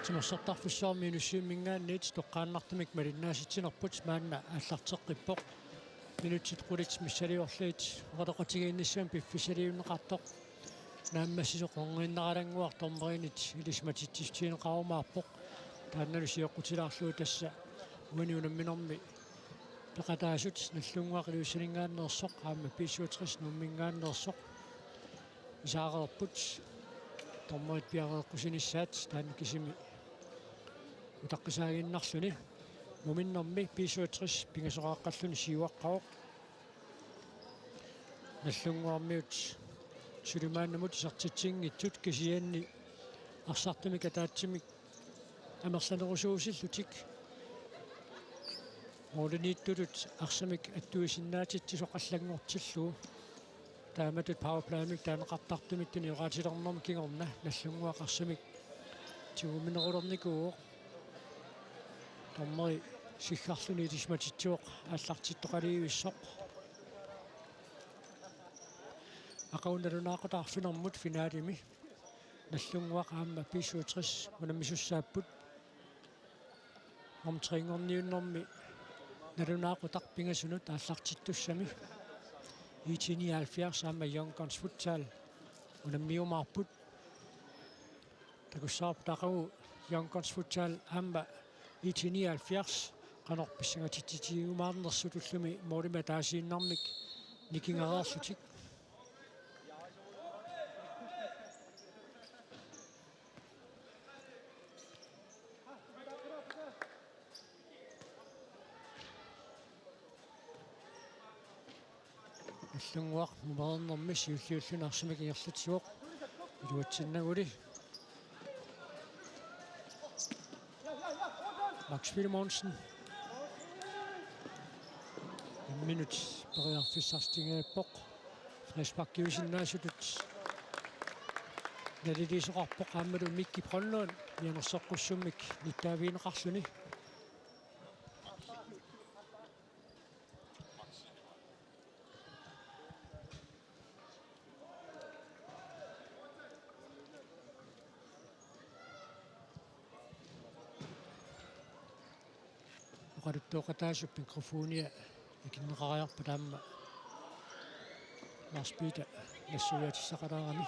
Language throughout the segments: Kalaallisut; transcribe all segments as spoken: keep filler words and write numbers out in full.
Timersortarfissuarmi unamminerminngaanniit toqqaannartumik malinnaasitsinerput maanna aallarteqqippoq. Minutsit qulit missiliorlugit oqaloqatigiinnissamut piffissaliunneqartoq naammassisoqanngiinnaralannguaq dommerinit ilisimatitsissutigineqarumaarpoq. Taannalu sioqqutilaarlugu tassa uani unamminermi peqataasut Nagdlunguaq Ilulissaninngaanneersoq aamma B syvogtres Nuumminngaanneersoq isaareerput. Dommerit piareeqqusinissaat taanna kisimi utaqqisaaginnarluni. Muminnermi B syvogtres pingasoqaqqalluni siuaqqavoq. Nagdlunguarmiut suli maannamut isertitsinngitsut kisianni arsartumik ataatsimik amerlanerusuusillutik målimiittutut arsamik attuisinnaatitsisoq allanngortillugu. Taamatut powerplaymik taaneqartartumik tunioraatilernermi kingorna Nagdlunguaq arsamik tiguminerulernikuuvoq. Dommeri siggarluni ilisimatitsivoq aallartittoqalivissoq. Aqagu nalunaaqutaq arfinermut finalimi Nagdlunguaq aamma B syvogtres unammisussaapput. Nummer tre-nngorniunnermi nalunaaqutaq pingasunut aallartittussami I T nioghalvfjerds aamma Young Guns Futsal unammiumaarput. Takussavarput aqagu Young Guns Futsal aamma I T nioghalvfjerds qanoq pissangatitsissutigiumaarnersut ullumi målimik ataasiinnarmik nikingareerlutik. Nagdlunguaq mumereernermi siulliulluni arsamik ingerlatsivoq. Iluatsinnaguli. Max Filemonsen. Imminut periarfissarsitinngippoq. Frisparkiusinnaasutut naliliisoqarpoq aammalu Mikki Brønlund mianersoqqussummik nittaavigineqarluni. Oqaluttuuqataasup mikrofonia ikinneqariarpat aamma Lars Peter nassuiaatissaqalaarami.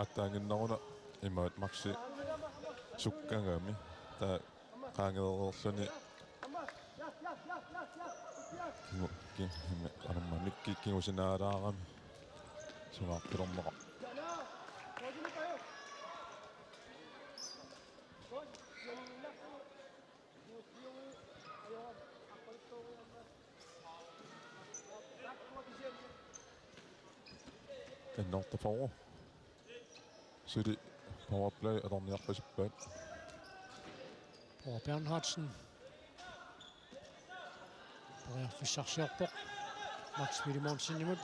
Attaanginneruna imaat Maxi sukkagami. Taava qaangereerluni. Kingu-, ki-, anorma Mikki kingusinaalaarami. Sunaarpilerneqa. Annertaqarpoq. Suli powerplay atorniarpasippaat. Paul Bernhardsen. Periarfissarsiorpoq. Max Filemonsenimut.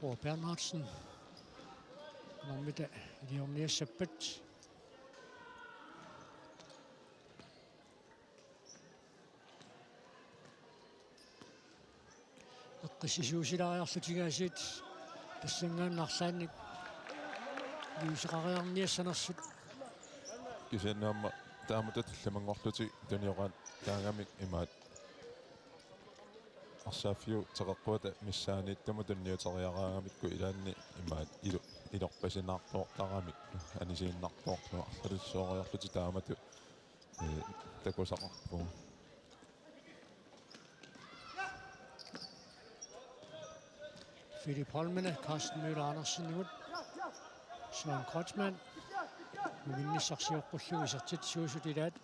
Paul Bernhardsen. Nummer et, iliorniassappat. Eqqissisuusilaariarlutik aasiit tassanngaannaq arlaannik iliuuseqariarniassanersut. Kisianni aamma taamatut tallimanngorlutik tunioraataagamik imaat. Arsaaffiup teqeqquata missaaniittumut tunniuteriaraagamikku ilaanni imaat ilu-, ilorpasinaartoortaramik anisiinnartoorluni arlalissooriarlutik taamatut. Ee, takusaqarpugut. Philip Holmene, Carsten Møller Andersenimut, Søren Kreutzmann, muminnissarsiorpullu isertitsisuusut ilaat.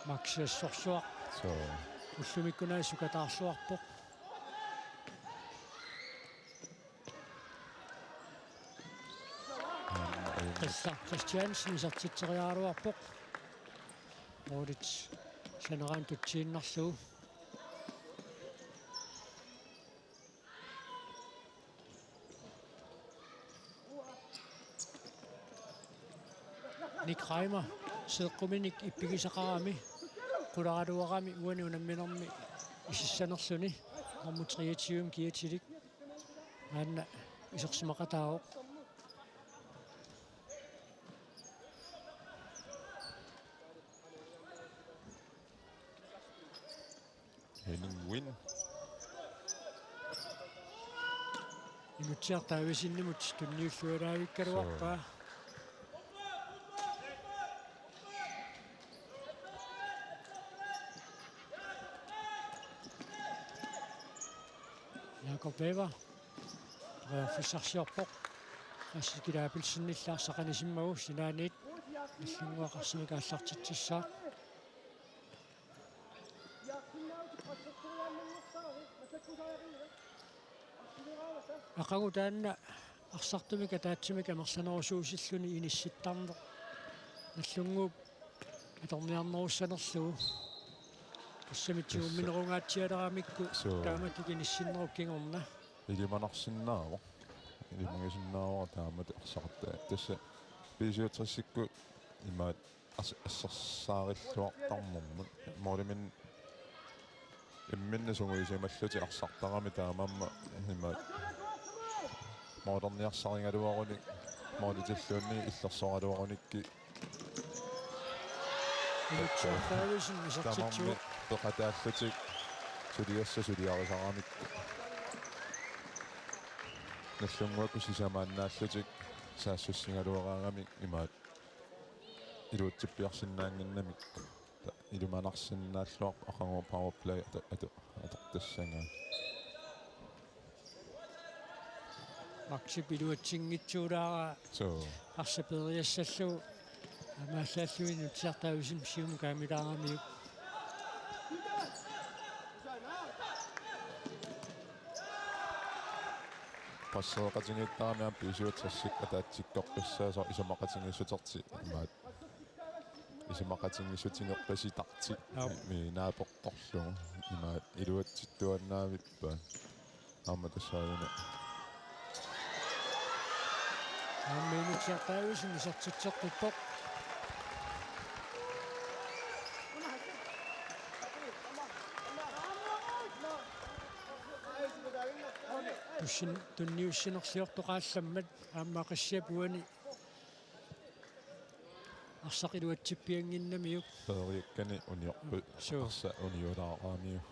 Maxi assorsuaq. Soo. Ullumikkunaasiit sukataarluarpoq. Aamma Ella Christiansen isertitseriaraluarpoq. Målit saneraanut tutsiinnarlugu. Nick Reimer seeqquminik ippigisaqarami, qularaluarami uani unamminermi isissanerluni, nummer treogtyve kiatilik maanna isersimaqataavoq. Henning Wind. Inutsiaq Davidsenimut tunniulluaraavikkaluarpaa. Suu. Jakob Weber. Periarfissarsiorpoq. Rasmus Kjær Abelsenillu arsaq anisimmagu sinaaniit Nagdlunguaq arsamik aallartitsissaaq. Aqagu taanna arsartumik ataatsimik amerlanerusuusilluni inissittarneq Nagdlunguup atorniarnerussanerlugu. Tassami tigumminerungaatsialeramikku. Suu. Taamatut inissinnerup kingorna. Ilimanarsinnaavoq. Ilimagisinnaavoq taamatut arsartaa. Tassa B syvogtresikkut imaat as-, assersaarilluartarnermut. Måliminnit imminnut sungiusimallutik arsartarami taamaammat imaat målerniarsarigaluarunik, målitilluunniit illersoraluarunikkit. Inutsiaq Davidsen isertitsivoq. Tamarmik peqataallutik suliassat suliarisaramikku. Nagdlunguakkut sisamaannaallutik saassussigaluaraangamik imaat iluatsippiarsinnaannginnamikku. Ta-, ilimanarsinnaalluarpoq aqagu powerplay ata-, ata-, atortassagaat. Maxip iluatsinngitsuulaara. Suu. Arsaq peeriassallugu. Aamma allaallugit Inutsiaq Davidsen siumut kaammilaaramiuk. Presseeqatigiittarami aamma B syvogtresikkut ataatsikkorpassuit isumaqatigiissutertik imaat. Isumaqatigiissutigerpasitartik. Aap. Mi-, naapertorlugu. Imaat iluatsittuaannavippaat. Aamma tassaaguna. Aamma Inutsiaq Davidsen isertitseqqippoq. Tussin-, tunniussinerliortoqaallammat aamma Aqissiap uani arsaq iluatsippiannginnamiuk. Peeriakkani uniorput. Suu. Arsaq uniulaaramiuk.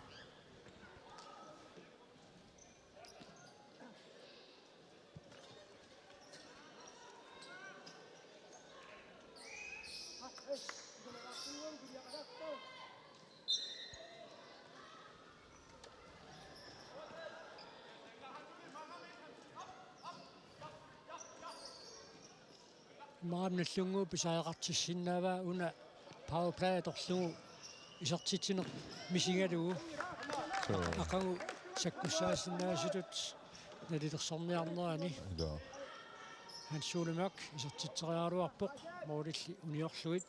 Maanna Nagdlunguup pisariaqartissinnaavaa una powerplay atorlugu isertitsineq misigalugu. Suu. Aqagu sakkussaassinnaasutut nalilersorniarnerani. Ilaa. Hans Ole Mørch isertitseriaraluarpoq målilli uniorlugit.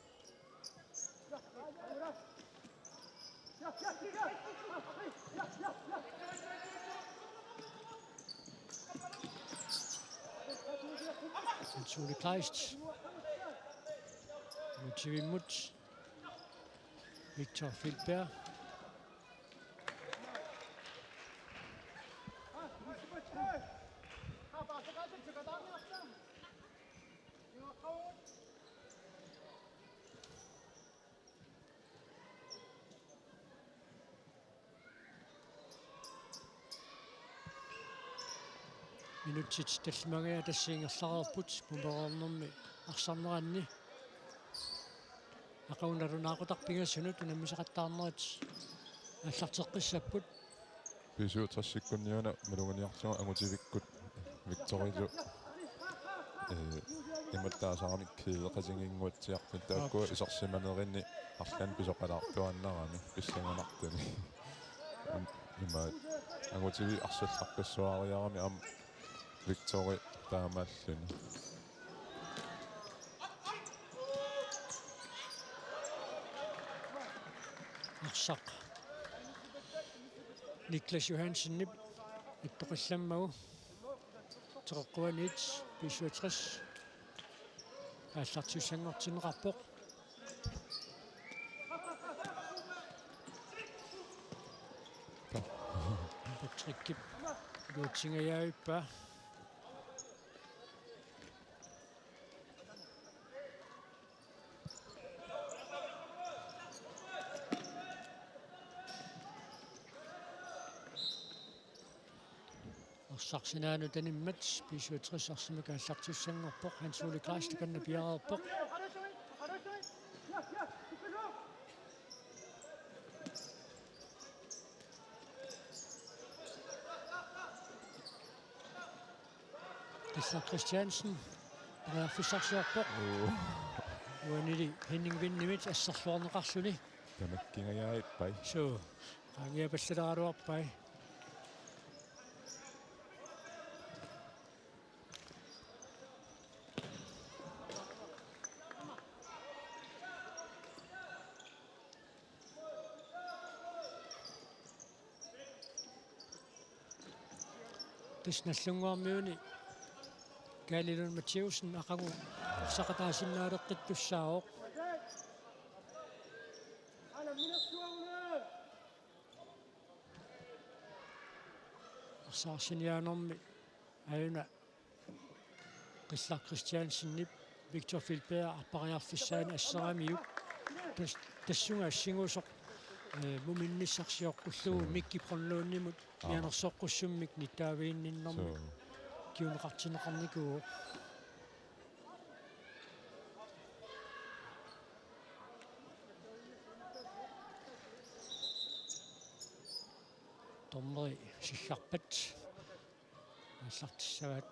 Suli Kleist. Motivimmut. Victor Feldberg. Minutsit tallimangajaat tassa ingerlareerput pumpereernermi arsarneranni. Aqagu nalunaaquttaq pingasunut unammisaqattaarnerit aallarteqqissapput. B syvogtresikkut una maluginiarlugu angutivikkut Victorilu, ee, imattaasaramik kædeqatiginnguatsiarput taakkua isersimanerini arlaannik pisoqalaartuaannarami pissanganartuni. Imaat angutivi arsallaqqissuariarami aamma Victori taamaalluni. Saq. Niklas Johansenip ittoqillammagu. Teqeqquaniit B syvogtres aallartissanngortinneqarpoq. Patrickip iluatsingajavippaa. Arsaq sinaanut animmat B syvogtres arsamik aallartissanngorpoq, Hans Ole Kleist takanna piareerpoq. Qillaq Christiansen periarfissarsiorpoq. Oo. Uanili Henning Vindimit asserluarneqarluni. Tamakkingajaappai. Suu, qaangiupallaleraluarpai. Tassa Nagdlunguarmiuni Kaali Lund Mathæussen aqagu arsaqataasinnaaleqqittussaavoq. Arsaq arsiniaanermi aajuna Qillaq Christiansenip Victor Filbert appariarfissaani asseramiuk. Tas-, tassunga assingusoq, eh, muminnissarsiorpullu. Suu. Mikki Brønlundimut. Aap. Mianersoqqussummik nittaaviginninnermik. Suu. Kiuneqartinneqarnikuuvoq. Dommeri siggarpat aallartissavaat.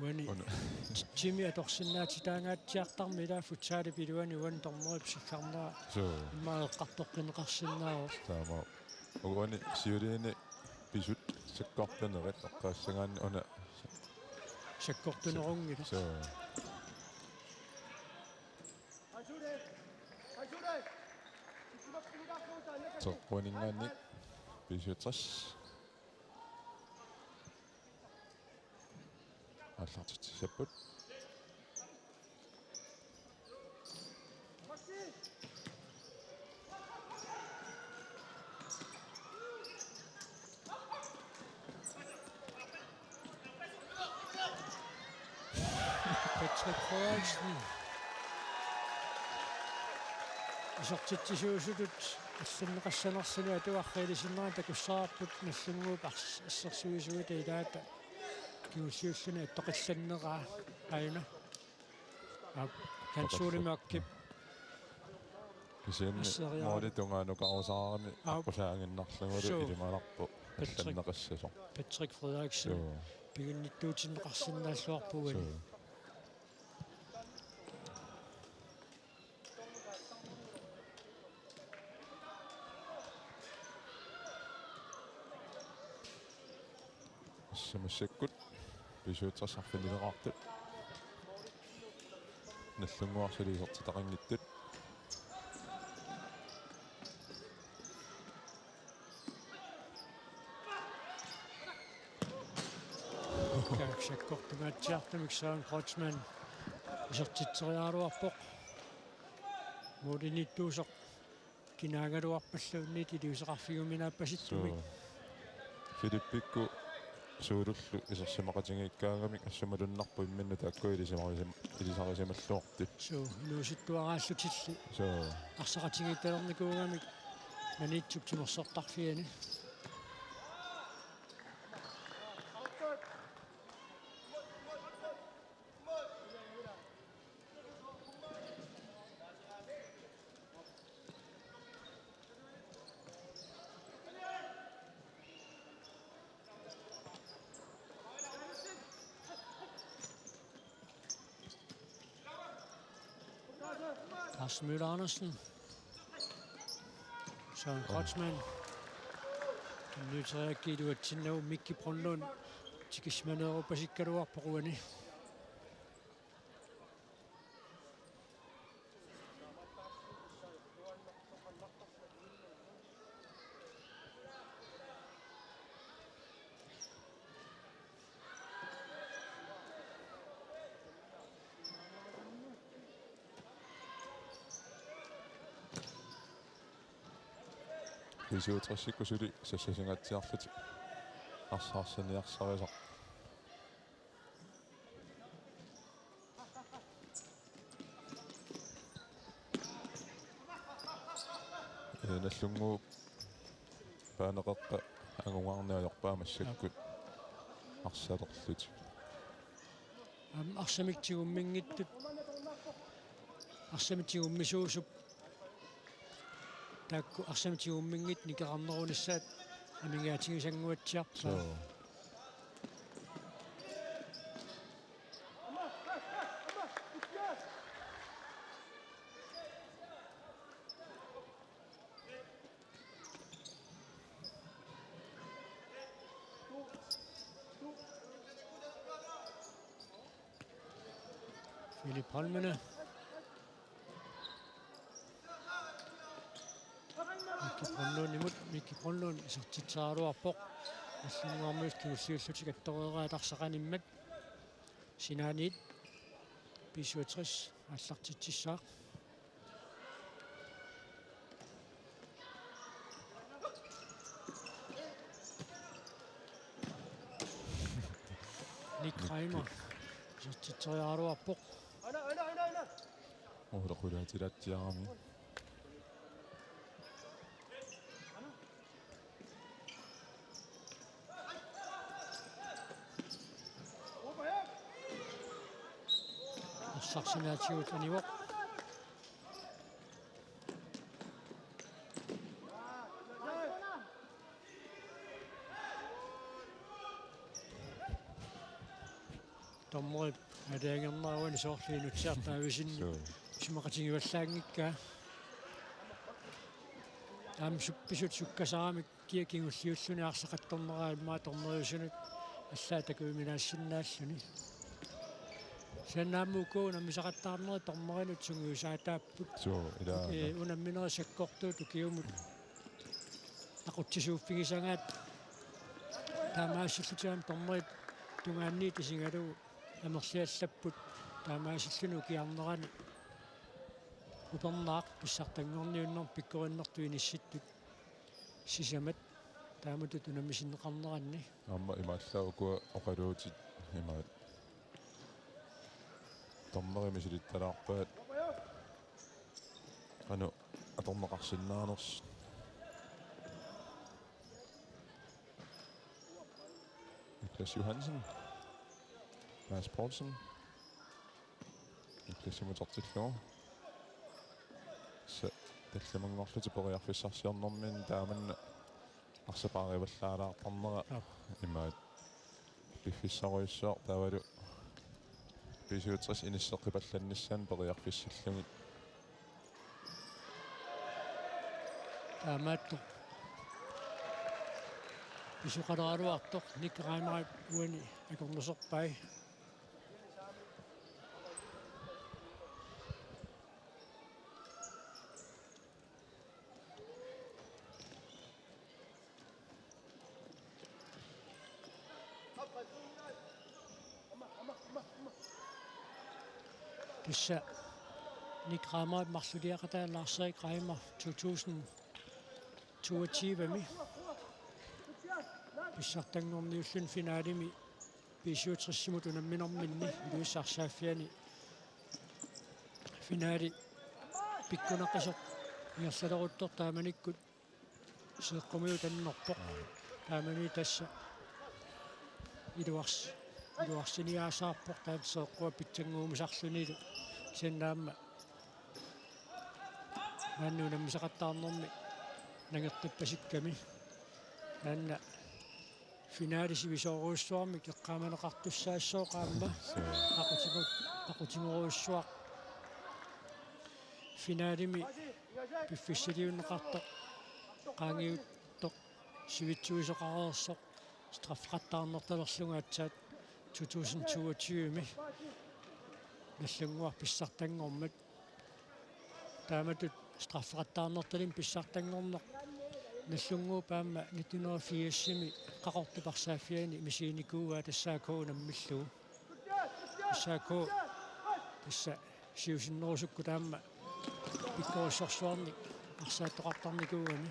Uani. Una. Timi atorsinnaatitaangaatsiartarmi ilaa futsalip iluani uani dommerip siggarnera. Suu. Immaqa eqqartoqqinneqarsinnaavoq. Taama. Uani siuliini pisut sakkortunerit eqqaassagaanni una. Sakkortunerunngilaq. Suu. Teqeqquaninngaanniit B syvogtres aallartitsissapput. Patrick Frederiksen. Isertitsisuusutut allanneqassanerluni atuarfilisinnerani takussavarput Nagdlunguup ars-, assersuisuata ilaata kingulliulluni attoqillanneraa aajuna. Aap, Hans Ole Mørkip. Kisianni asseriarlugu. Måli tungaanut karusaarami. Aap. Aqqusaaginnarlugulu. Suu. Ilimanarpoq. Patrick. Allanneqassasoq. Patrick Frederiksen. Suu. Piginnittuutinneqarsinnaalluarpoq uani. Suu. Tassa massakkut B syvogtres arfinileraartut. Nagdlunguaq suli isertitaqanngitsut. Sakkortungaatsiartumik Søren Kreutzmann isertitseriaraluarpoq. Målinittuusoq kinaagaluarpalluunniit iliuuseqarfigimmi naappasittumik. Suu. Filippikkut Suulullu isersimaqatigiikkaangamik assut malunnarpoq imminnut taakku ilisarisim-, ilisarisimalluartut. Suu, inuusuttuaraallutilli. Suu. Arsaqatigiittalernikuugamik Maniitsup timersortarfiani. Lars Møller Andersen. Kreutzmann. Tunniuteriarakku iluatsinnagu Mikki Brønlund. Tikisimaneerupasikkaluarpoq uani. B syvogtresikkut suli sassasingaatsiarlutik arsaq arsaniarsarisaq. Ee, Nagdlunguup baaneqeqqa angunngarneq ajorpaa massakkut arsalerlutik. Aamma arsamik tigumminngitsut, arsamik tigummisuusup taakku arsamik tigumminngitsut nikeqarnerunissaat amigaatigisannguatsiarpaat. Suu. Filip Holmene. Mikki Brønlundimut, Mikki Brønlund isertitseraluarpoq. Nagdlunguarmiut kingulliullutik attoreeraat arsaq animmat. Sinaaniit B syvogtres aallartitsissaaq. Nick Reimer isertitseriaraluarpoq. Uulaqulaatilatsiarami. Arsaq sinaatigut anivoq. Dommerip aalajangerneruani soorlu Inutsiaq Davidsen. Suu. Isumaqatigivallaanngikkaa. Aamma suk-, pisut sukkasaramik kia kingulliulluni arsaq attorneraa immaqa dommeriusunut allaat takujuminaassinnaalluni. Kisianni aamma uku unammisaqattaarnerit dommerinut sungiusaataapput. Suu, ilaa. Ee, unamminerit sakkortuut ukiumut aqutsisuuffigisagaat taamaasillutigu aamma dommerit tungaanniit isigalugu amerliallapput taamaasilluni ukiarnerani upernaaq pissartanngorniunnermik pikkorinnertut inissittut sisamat taamatut unammisinneqarneranni. Aamma imaallaat ukua oqaluutit imaat. Dommerit misilittalaarpaat. Qanoq atorneqarsinnaanersut. Niklas Johansen. Mads Poulsen. Niklas Johansen mutertillugu. Tassa tallimanngorlutik periarfissarsiornerminni taamanna arsaq paarivallaalaartarnera. Aap. Imaat. Piffissarujussuaq taavalu B syvogtres inisseqqipallannissaanut periarfissillugit. Taamaattoq pisoqaleraluartoq Nick Reimer uani akornuserpai. Tassa Nick Reimerip marluliaqataa Lars-Erik Reimer to tusind toogtyve-mi pissartanngorniulluni finalemi B syvogtres-imut unamminerminni Ilulissat arsaaffiani finali pikkunaqisoq ingerlaleruttoq taamanikkut seeqqumiutannerpoq. Taamani tassa iluars-, iluarsiniaasaarpoq taanna seeqqua pitsannguumasarlunilu. Kisianni aamma maanna unammisaqattaarnermi nangeqqippasikkami. Taanna finali sivisoorujussuarmik eqqaamaneqartussaassooq aamma. Suu. Qaqutigu-, qaqutigorujussuaq. Finalimi piffissaliunneqartoq Qaangiuttoq sivitsuisoqareersoq straffeqattaarnertalerlugu aatsaat to tusind toogtyve-mi Nagdlunguaq pissartanngormat. Taamatut straffeqattaarnertalimmi pissartanngorneq Nagdlunguup aamma nitten hundrede og firs-imi Qaqortup arsaaffiani misiginikuuaa tassa A K unammillugu. S A K tassa siusinnerusukkut aamma pikkorissorsuarnik arsaattoqartarnikuugami.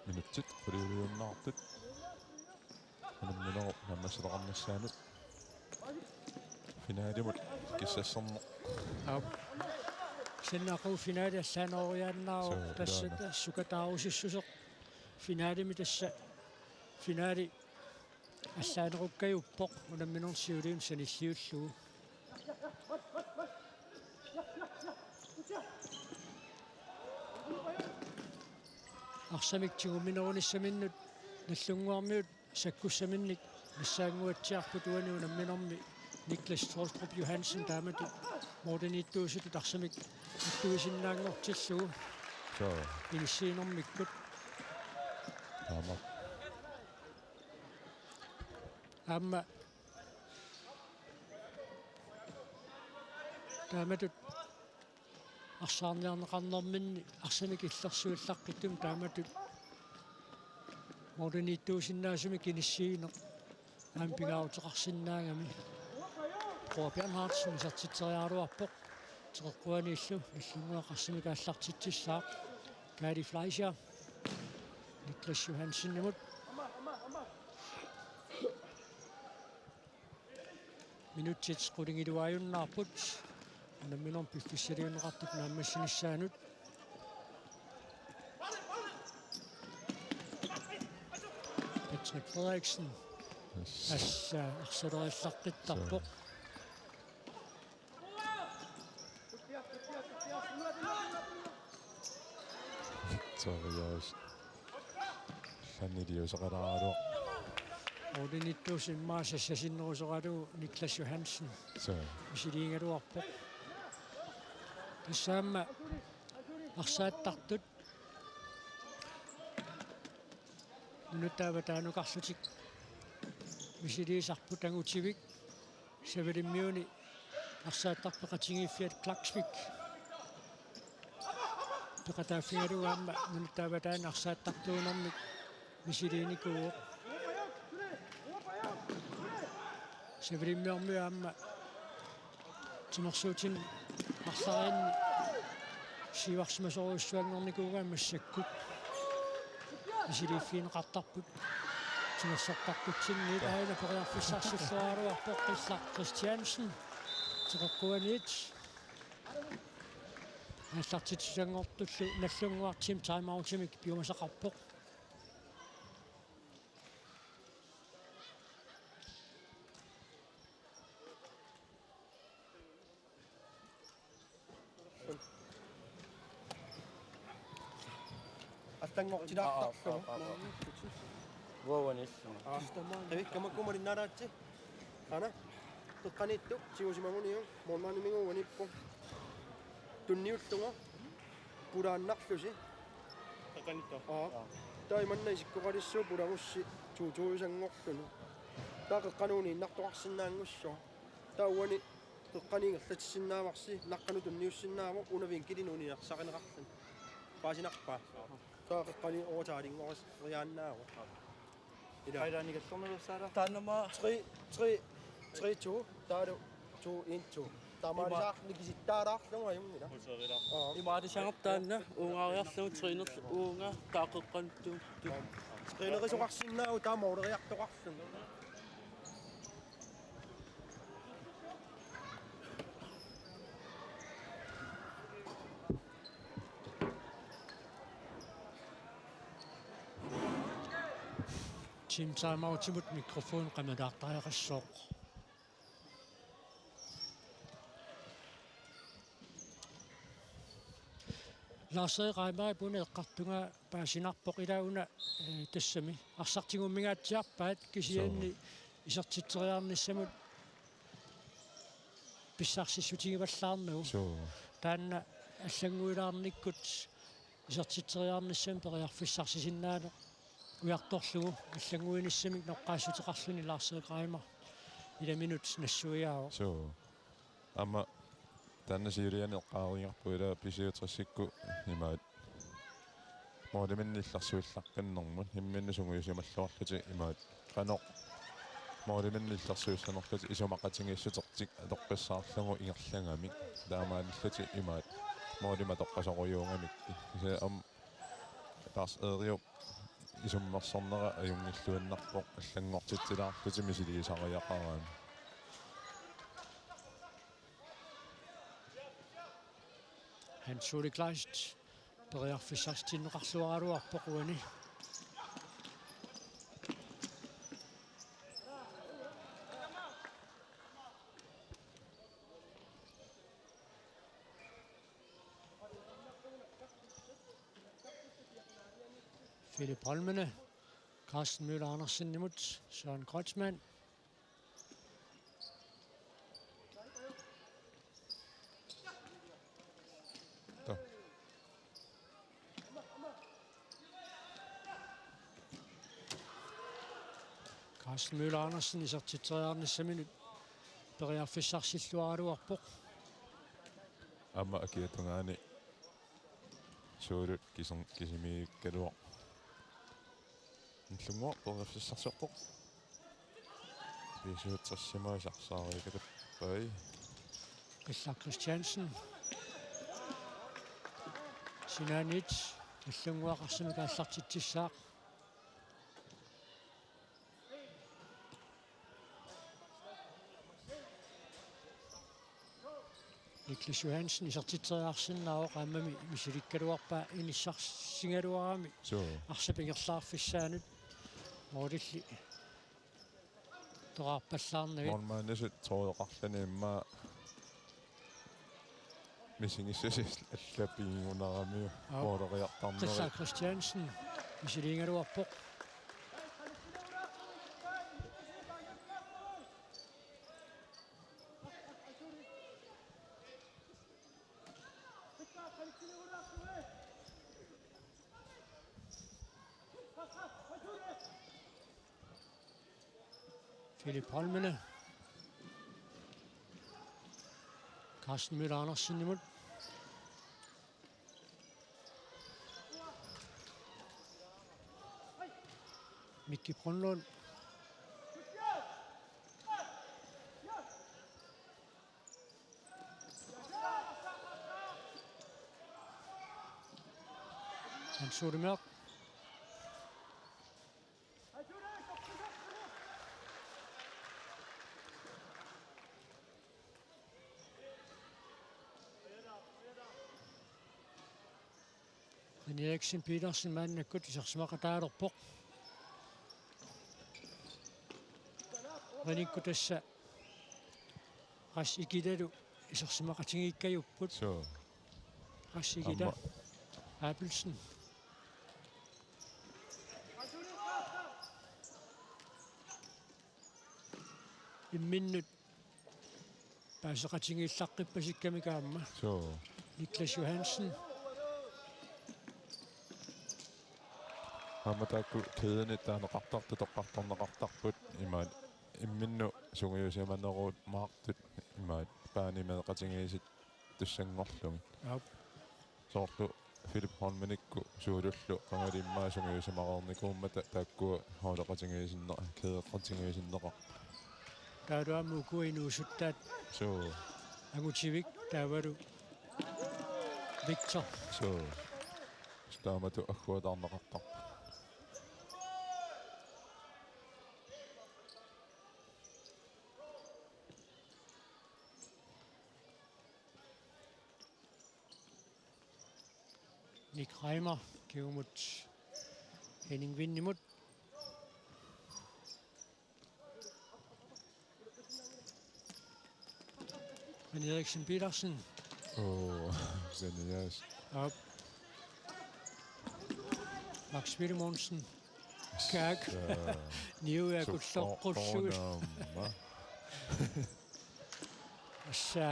Minutsit quliuliunnaartut. Unamminerup naammassisaqarnissaanut finalimut kissasserneq. Aap. Kisianni aqagu finali allaaneroriaannaavoq. Suu, tassa ilaana. Tassa sukataarusussuseq finalimi tassa finali allaanerukkajuuppoq unamminermi siuliini sanilliullugu. Arsamik tiguminerunissaminnut Nagdlunguarmiut sakkussaminnik missaanguatsiarput uani unamminermi Niklas Trostrup Johansen taamatut mooriniittuusutut arsamik ittuisinnaanngortillugu. Suu. Inissiinermikkut. Taama. Aamma taamatut arsaarniarneqarnerminni arsamik illersuillaqqittumik taamatut mooriniittuusinnaasumik inissiineq aamma pingaaruteqarsinnaagami. Kåre Bernhardsen isertitseriaraluarpoq. Teqeqquaniillu Nagdlunguaq arsamik aallartitsissaaq. Kaali Fleischer. Niklas Johansenimut. Minutsit qulingiluaajunnaarput. Unamminermi piffissaliunneqartut naammassinissaanut. Patrick Frederiksen. Yes. Tassa arsaleriallaqqittarpoq. Suu. Toriaus. Saniliusoqalaaraluaq. Mooriniittuusoq immaqa sassasinnerusoralugu Niklas Johansen. Suu. Misiliigaluarpoq. Tassa aamma arsaattartut nunatsinni avataaniikarlutik misiliisarput angutivik. Savalimmiuni arsaattarput peqatigiiffiat Klaksvik peqataaffigalugu aamma nunatsinni avataani arsaattartuunermik misiliinikuuvoq. Savalimmiormiut aamma timersuutinik arlariinni siuarsimasorujussuanngornikuugaat massakkut. Misiliiffigineqartarput timersortartutsinniit, aajuna periarfissarsilluaraluarpoq Qillaq Christiansen. Teqeqquaniit aallartitsisanngortullu Nagdlunguaq team timeoutimik piumasaqarpoq. Allanngortilaartarlugu. Aa, aa, aa, aa. Uaguanissuma. Aa, qivikka makku malinnaalaatsi. Aana. Qeqqaniittoq tigusimaguniuk, målmandiminngaanniippoq. Tunniullugu. Pulaannarlusi. Qeqqaniittoq. Aa. Aa. Taava imanna isikkoqalissuaq pulagussi to to-isanngorluni. Taava qeqqanuuniinnartoqarsinnaanngussaaq. Taava uani qeqqani ingerlatissinnaavarsi, naqqanut tunniussinnaavoq, una vinkelinik uniarsarineqarluni. Paasinarpa? Taava qeqqani overtalinngorisariaannaavoq. Ila. Qailaanigallarnerussaala. Taannama tre tre, tre to, taavalu to en to. Taamaalisaarluni kisittaalaarlugu ajunngilaq. Aa. Imaalisaanngorpoq taanna, uungaariarlugu trænerlugu uunga taava qeqqanut tu. Trænerisoqarsinnaavoq taava måleriartoqarluni. Team timeoutimut mikrofon qamalaartariaqassooq. Lars-Erik Reimer una eqqartunga paasinarpoq ila una, eh, tassami arsaq tigummingaatsiarpaat kisianni isertitseriarnissamut pissarsissutigivallaarnagu. Suu. Taanna allannguilaarnikkut isertitseriarnissamut periarfissarsisinnaaneq ujartorlugu allannguinissamik noqqaassuteqarluni Lars-Erik Reimer ilaminut nassuiaavoq. Suu. Aamma taanna siuliani eqqaariarput ila B syvogtresikkut imaat. Måliminnut illersuillaqqinnermut imminnut sungiusimalluarlutik imaat. Qanoq måliminnut illersuissanerlutik isumaqatigiissutertik atoqqissaarlugu ingerlagamik. Taamaalillutik imaat. Målimik atoqqasorujuugamikkit. Kisianni aamma Lars-Eriup isummersornera ajunngilluinnarpoq allanngortitsilaarlutik misiliisariaqaraanni. Hans Ole Kleist periarfissarsitinneqarluaraluarpoq uani. Philip Holmene, Carsten Møller Andersenimut, Søren Kreutzmann. Too. Carsten Møller Andersen isertitseriarnissaminut periarfissarsilluaraluarpoq. Aamma akiatungaani suulut kisern-, kisimiikkaluaq. Nillunngua periarfissarsiorpoq. B syvogtresimaat sarsaareerikatappai. Qillaq Christiansen. Sinaaniit Nillunngua qarsamik aallartitsissaaq. Niklas Johansen isertitseriarsinnaavoq aammami misilikkaluarpaa inissarsigaluarami. Suu. Arsap ingerlaarfissaanut målilli toraarpallaarnagit. Målmandisut toreqarluni immaqa misigissuseq allapigigunaramiuk. Au. Måleriartarneri. Qillaq Christiansen misiliigaluarpoq. Philip Holmene. Carsten Møller Andersenimut. Mikki Brønlund. Hans Ole Mørk. René Eriksen Petersen maannakkut isersimaqataalerpoq. Renikkut tassa Ras Ikilalu isersimaqatigiikkajupput. Suu. Ras Ikila. Aamma. Abelsen. Imminnut paaseqatigiillaqqippasikkami aamma. Suu. Niklas Johansen. Aamma taakku kædeni taaneqartartut toqqartorneqartarput imaat imminnut sungiusimanerumaartut imaat paani meeqatigiissut tussanngorlugit. Aap. Soorlu Philip Holmenikkut suulullu qangali immaqa sungiusimareernikuummata taakkua holdeqatigiissinneq-, kædeqatigiissinneqarput. Taavalu aamma ukua inuusuttaat. Suu. Angutivik taavalu Victor. Suu. Taamatut agguataarneqartarput. Nick Reimer kingumut Henning Windimut. René Eriksen Petersen. Oo, René Eriksen. Aap. Max Filemonsen. Kaak. Niuja kulloqqullugu. Assa.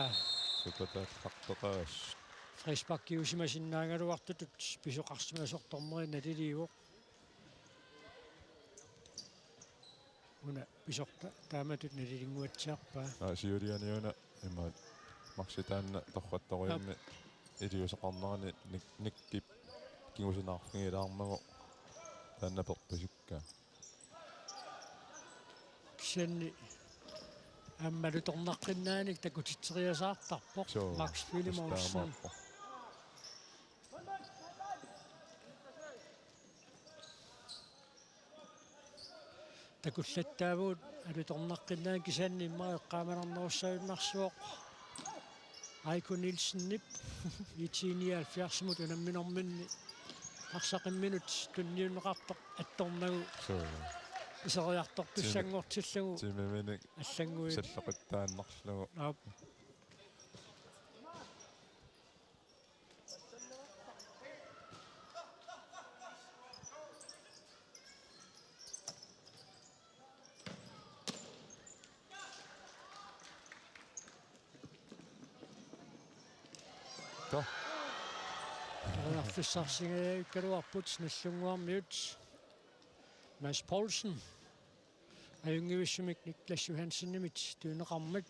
Frisparkiusimasinnaagaluartutut pisoqarsimasoq dommeri naliliivoq. Una pisorta taamatut nalilinnguatsiarpaa. Aa, siuliani una ima Maxi taanna torrattoriummi iliuuseqarnerani nik-, nikkip kingusinaarfigilaarmagu taanna perpisikka. Kisianni aamma alutornaqqinnaanik takutitseriasaartarpoq. Suu, Max Filemonsen. Takullattaavugut alutornaqqinnaanik kisianni immaqa eqqaamanernerussagunarsuaq. Aiko Nielsenip IT nioghalvfjerdsimut unamminerminni arsaqimminut tunniunneqartoq attornagu. Suu. Iseriartortussanngortillugu. Timiminik allannguit salloqittaannarlugu. Aap. Too. Periarfissarsingajavikkaluarput Nagdlunguarmiut. Mads Poulsen. Ajunngivissumik Niklas Johansenimit tunineqarmat.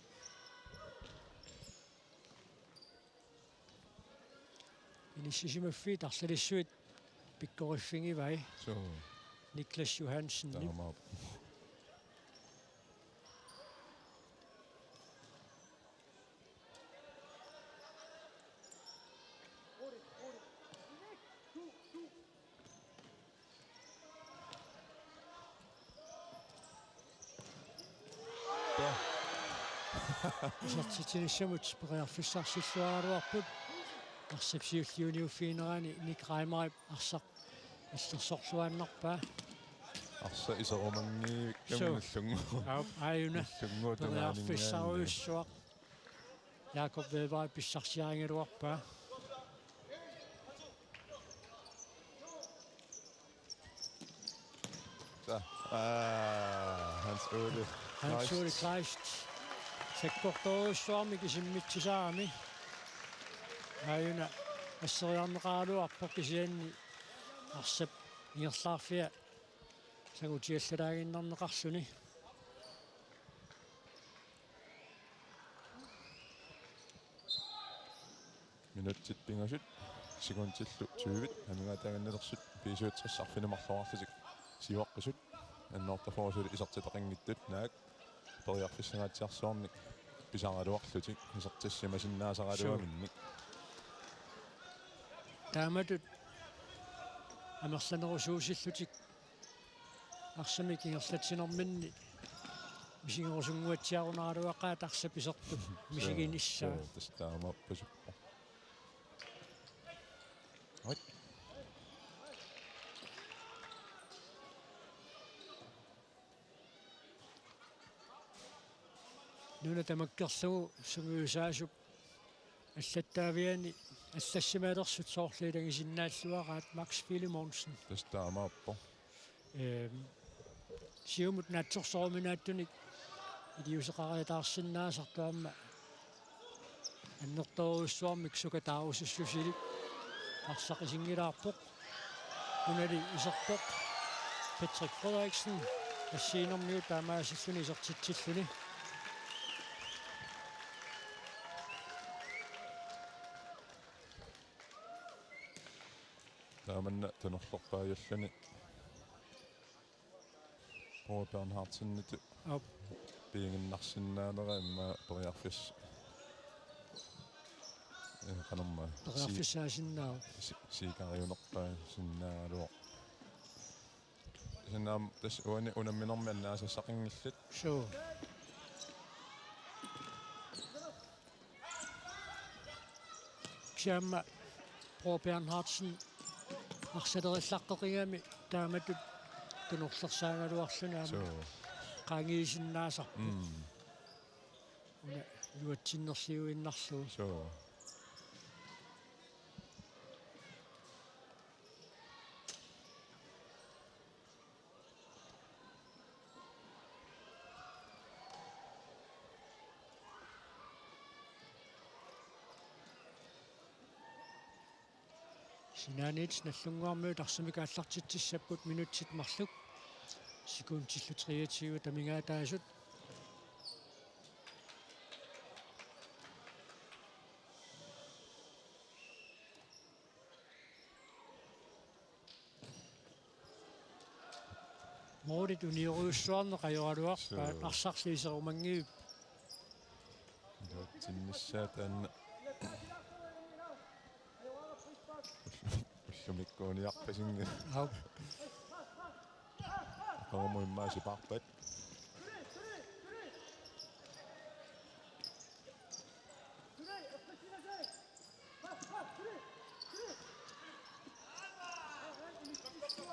Inissisimaffiit arlalissuit pikkoriffigivai. Suu. Niklas Johansen. Taamaappoq. Isertitsinissamut periarfissarsilluaraluarput. Arsap siulliuniuffiginerani Nick Reimerip arsaq illersorluaannarpaa. Arsaq iserumanngivikkamik. Suu. Nagdlunguaq. Aap, aajuna. Nagdlunguaq tungaaninngaanniit. Periarfissarujussuaq. Jakob Weber pissarsiarigaluarpaa. Sa-, aa, Hans Ole. Hans Ole Kleist. Kleist. Sakkortoorujussuarmik isimmitsisarami. Aajuna asseriarneqaraluarpoq kisianni arsap ingerlaarfia sangutiallalaaginnarneqarluni. Minutsit pingasut, sekundillu tyvit, amigaataaginnalersutit B syvogtres arfineq-marloraarlutik siuaqqisut, annertooq suli isertitaqanngitsut naak periarfissangaatsiarsuarnik pisaraluarlutik, isertissimasinnaasaraluaminnik. Suu. Taamatut amerlanerusuusillutik arsamik ingerlatsinerminni misigerusunnguatsiarunaraluaqaat arsap isertup misiginissaa. Suu, suu, tassa taamaappoq. Oj. Nuna tamakkerlugu sungiusaasup allattaaviani allassimalersut soorlu ilagisinnaalluaraat Max Filemonsen. Tassa taamaappoq. Ehm, siumut naatsorsoruminaattunik iliuuseqariataarsinnaasartoq aamma annertoorujussuarmik sukataarusussusilik arsaq isinngilaarpoq. Unali iserpoq Patrick Frederiksen assiginermigut taamaasilluni isertitsilluni. Taamanna tunorlerpaajulluni Poul Bernhardsenitut. Aap. Piiginnarsinnaanera immaqa periarfis-, eh, qanormaa. Periarfissaasinnaavoq. Si-, si-, siikariunerpaasinnaagaluaq. Sinnaam tassa uani unamminermi annaasassaqanngillat. Suu. Kisianni aamma Poul Bernhardsen arsalerillaqqeqigami taamatut tunorlersaagaluarluni aamma. Suu. Qaangiisinnaasarpoq. Mm. Una iluatsinnerliuinnarlugu. Suu. Sinaaniit Nagdlunguarmiut arsamik aallartitsissapput minutsit marluk. Sekundillu treogtyve amigaataasut. Målit uniorujussuarneq ajoraluarpaat. Suu. Arsarli iserumanngivippoq. Iluatsinnissaa taanna. Ullumikkuuniarpasinngilaq. Aap. Aqagumut immaqa sipaarpat.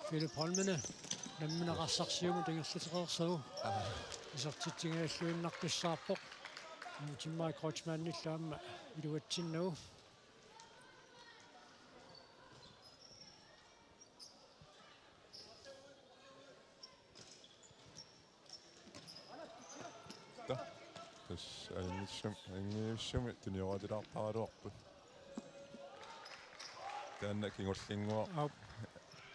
Philip Holmene nammineq arsarsiumut ingerlatereersagu. Isertitsigalluinnartussaavoq. Timmaa Kreutzmannillu aamma iluatsinnagu. Ta-, tassa ajunngissum-, ajunngissumik tunioratilaartaraluarput. Taanna kingullinnguaq. Aap.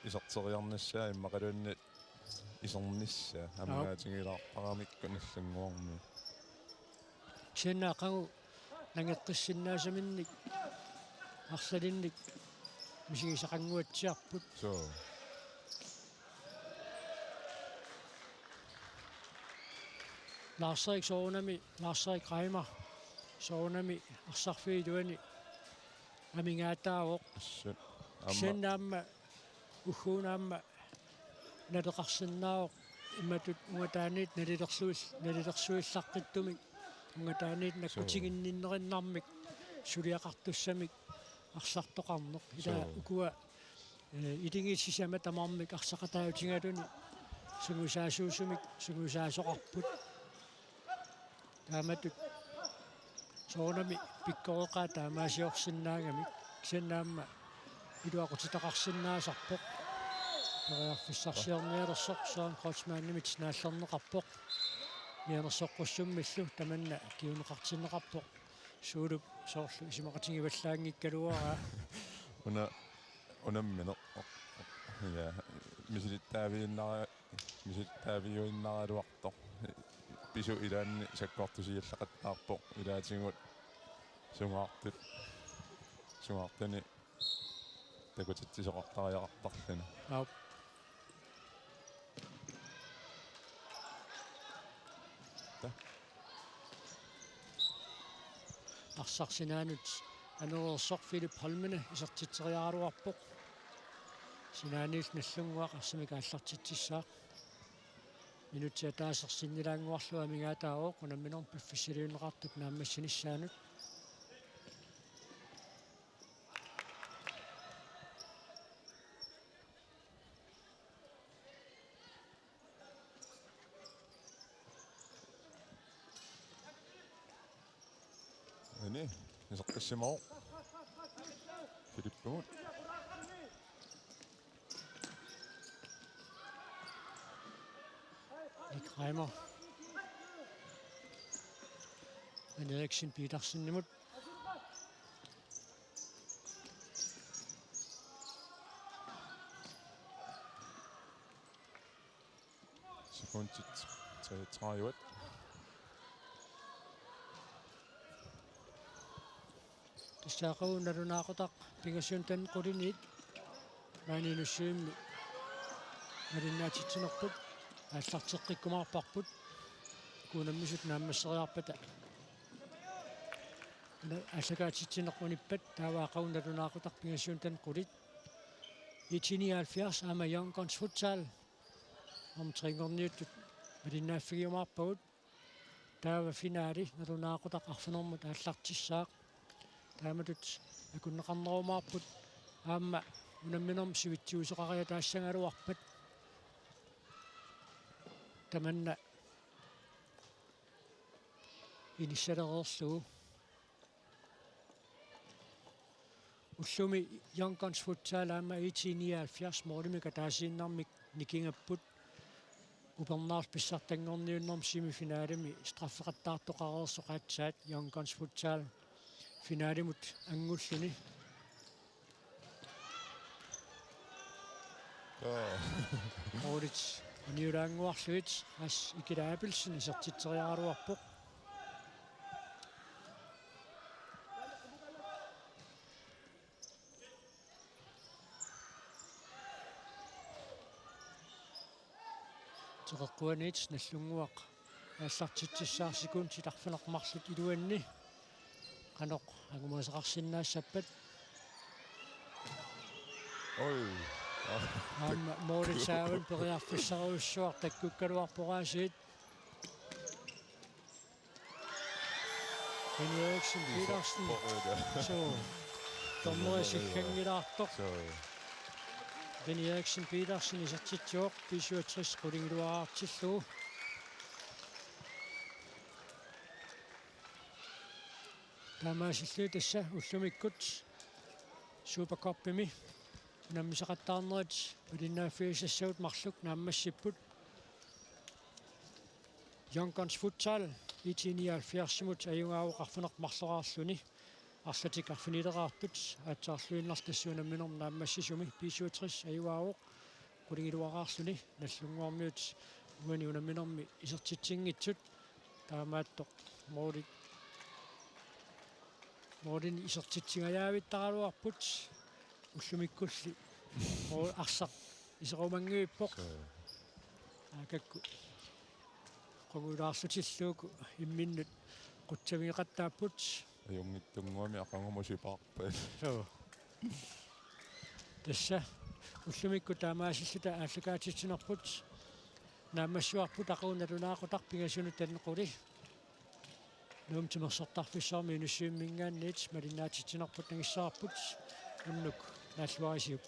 Iserteriarnissaa immaqaluunniit isernissaa. Aap. Amigaatigilaarparamikku Nagdlunguarmiut. Kisianni aqagu nangeqqissinnaasaminnik arlalinnik misigisaqannguatsiarput. Suu. Lars-Erik soorunami, Lars-Erik Reimer soorunami arsarfiup iluani amigaataavoq. Assut. Aamma. Kisianni aamma ugguuna aamma naleqarsinnaavoq imatut ungataaniit nalilersuil-, nalilersuillaqqittumik ungataaniit, suu, nakkutiginninnerinnarmik suliaqartussamik arsartoqarneq. Ila, suu, ukua, eh, iligiit sisamat tamarmik arsaqataatigaluni sungiusaasuusumik sungiusaasoqarput. Taamatut soorunami pikkoreqaat taamaasiorsinnaagamik, kisianni aamma iluaqutitaqarsinnaasarpoq. Periarfissarsiornialersoq Søren Kreutzmannimit naallerneqarpoq. Mianersoqqussummillu tamanna kinguneqartinneqarpoq. Suulup soorlu isumaqatigivallaanngikkaluaraa. Una Unammineq. Ja, misilittaaviinnara-, misilittaaviuinnaraluartoq. Pisut ilaanni sakkortusiallaqattaarpoq. Ilaatigut sungaartut, sungaartuni takutitsisoqartariaqartarluni. Aap. Ta. Arsaq sinaanut anereersoq Philip Holmene isertitseriaraluarpoq. Sinaaniit Nagdlunguaq arsamik aallartitsissaaq. Minutsit ataaseq sinnilaannguarlugu amigaataavoq unamminermi piffissaliunneqartut naammassinissaanut. Ani, iseqqissimavoq. Filippigut. Nick Reimer. Jan Eriksen Petersenimut. Sekundit treogtredive. Tassa aqagu nalunaaqutaq pingasunik quliniit maani Nuussuarmi malinnaatitsinerput aallarteqqikkumaarparput. Uku unammisut naammasseriarpata aallakaatitsineq unippat, taava aqagu nalunaaqutaq pingasunik qulit. I T nioghalvfjerds aamma Young Guns Futsal. Om trinngorniuttut malinnaaffigiumaarpagut. Taava finaali nalunaaqutaq arfinermut aallartissaaq. Taamatut akunneqarnerumaarput aamma unamminermi sivitsuusoqariataassagaluarpat tamanna inissalereerlugu. Ullumi Young Guns Futsal aamma I T nioghalvfjerds målimik ataasiinnarmik nikingapput. Upernaaq pissartanngorniunnermi semifinalimi straffeqattaartoqareersoq aatsaat Young Guns Futsal finalimut angulluni. Aa. Oorits uniulaannguarluit As Ikila Abelsen isertitseriaraluarpoq. Teqeqquaniit Nallunnguaq aallartitsissaarsikkut titarfineq-marluk iluanni qanoq angumasaqarsinnaassappat. Oj. Aamma målip saavanut periarfissarujussuaq takkukkaluarpoq aasiit. Benny Eriksen Petersen. Suu. Dommeri sigganngilaartoq. Suu. Benny Eriksen Petersen isertitsivoq B syvogtres qulingiluaartillugu. Taamaasilluni tassa ullumikkut Supercuppimi unammisaqattaarnerit malinnaaffigisassavut marluk naammassipput. Young Guns Futsal I T nioghalvfjerdsimut ajugaavoq arfineq-marloraarluni. Arlatik arfinileraarput aatsaarluinnartoq tassa unamminermi naammassisumi B syvogtres ajugaavoq qulingiluaarluni Nallunnguarmiut uani unamminermi isertitsinngitsut. Taamaattoq målit, målinik isertitsingajaavittaraluarput ullumikkulli mål arsaq iserumanngivippoq. Suu. Aakakku qungujulaarlutillu uku imminnut qutsavigeqattaapput. Ajunngitsunnguamik aqagumut sipaarpaat. Suu. Tassa ullumikkut taamaasilluta aallakaatitsinerput naammassivarput aqagu nalunaaqutaq pingasunut tanneq quli. Nuummi timersortarfissuarmi Inussivimminngaanniit malinnaatitsinerput nangissavarput unnuk naalluarisiuk.